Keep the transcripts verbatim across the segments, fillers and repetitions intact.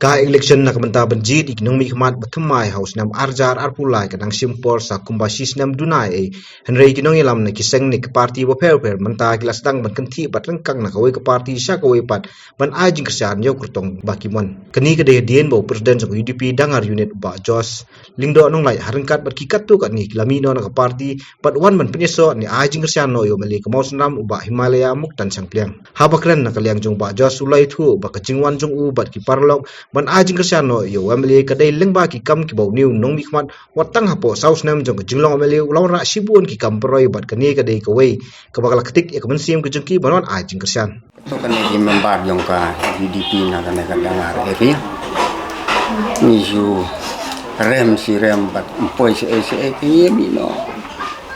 Ka election na ka bynta ban jied ïa ki nongmihkhmat ba thymmai ha u snem ar hajar arphew lai ka dang shim por sa kumba shi snem duna ei. Hynrei ki nongïalam na ki seng ne ki party bapher bapher mynta ki la sdang ban kynthih bad ryngkang na kawei ka party sha kawei pat ban ai jingkyrshan ïa u kyrtong ba ki mon. Kane ka dei hadien ba u president jong U D P Dangar Unit u Bah Josh Lyngdoh Nonglait ha ryngkat bad ki katto katne ki la mih noh na ka party bad wan ban pynïasoh ne ai jingkyrshan noh ïa u M L A ka Mawsynram u Bah Himalaya Muktan Shangpliang. Haba kren na ka liang jong u Bah Josh u la ïathuh ba ka jingwan jong u bad ki paralok ban ai jingkyrshan noh ïa u M L A ka dei lyngba ki kam kiba une u nongmihkhmat wat tang hapoh saw snem jong ka jinglong M L A u la wanrah shibun ki kam pyroi bad kane ka dei kawei kaba ka la ktik ïa ka mynsiem ka jong ki ban wan ai jingkyrshan. To kane ki member jong ka U D P na kane ka Dangar area. Ngi shu rem shi rem bad ym poi shaei shaei, ki ïa mih noh.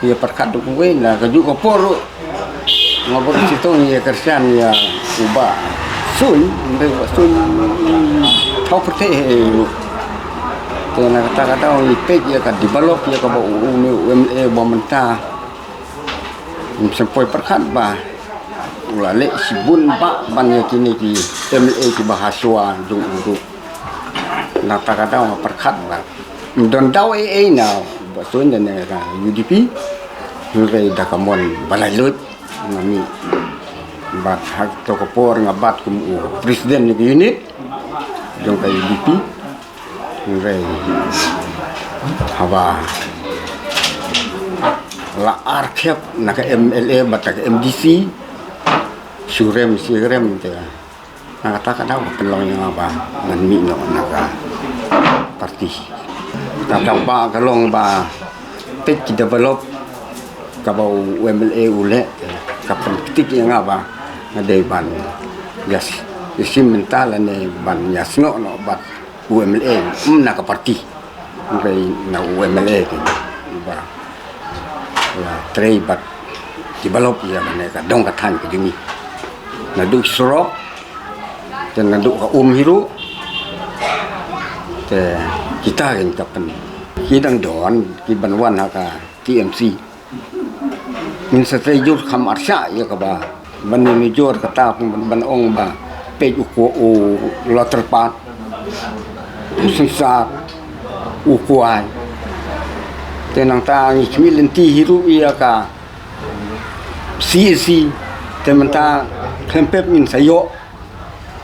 Ïa pyrkhat da kawei na kajuh ka por ruh. Nga bad shi tong ïa kyrshan ïa u Bah Suin, ym dei u Bah Suin, thaw pyrthei hi ruh. Te na kata ka daw ngi peit ïa ka develop ïa kaba u, u, u M L A ba mynta. Ym shym poi pyrkhat ba u la leh shibun ba ban ïa kine ki M L A kiba ha shuwa jong u ruh. Na kata ka daw nga pyrkhat ba ym don daw ei ei na u Bah Suin da na ka U D P. Hynrei da ka mon ba laitluid nga mih. Bad ha kato ka por nga bat kum u president na ka unit jong ka U D P. Hynrei haba la ar khep na ka M L A bad ka M D C, shu rem shi rem te na kata ka daw ka pynlong ïa nga ba ngan mih noh na ka party. Kata ba ka long ba peit ki develop kaba u M L A u leh, ka pynktik ïa nga ba nga dei ban ïa shim bynta lane ban ïa snoh noh bad u M L A, ym na ka party. Hynrei na u M L A ki ba la trei bad develop ïa kane ka dong ka thaiñ ka jong ngi. Naduh ki surok te naduh ka um hi ruh. Te kita kin ka pyn, ki dang don ki ban wan ha ka T M C. Ngin sa trei jur kham arshah ïa kaba ban ïanujor kata ban, ban ong ba peit u ko u Loterpat, u Synsar, u Kwai. Te nangta ngi khmih lynti hi ruh ïa ka C A C. Te mynta khlem pep ngin sa ïoh.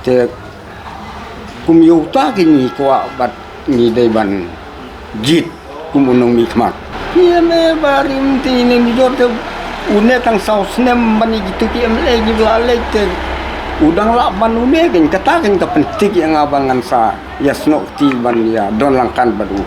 Te kum ïa uta ki ngi kwah bad ngi dei ban jied kum u nongmihkhmat. Ïa me ba rim te ine ni jor te une tang saw snem ban ïa kitu ki M L A ki ba la leit te u dang lah ban une kin kata kin ka pyntik ïa nga ba ngan sa ïa snoh kti ban ïa don lang kan bad u.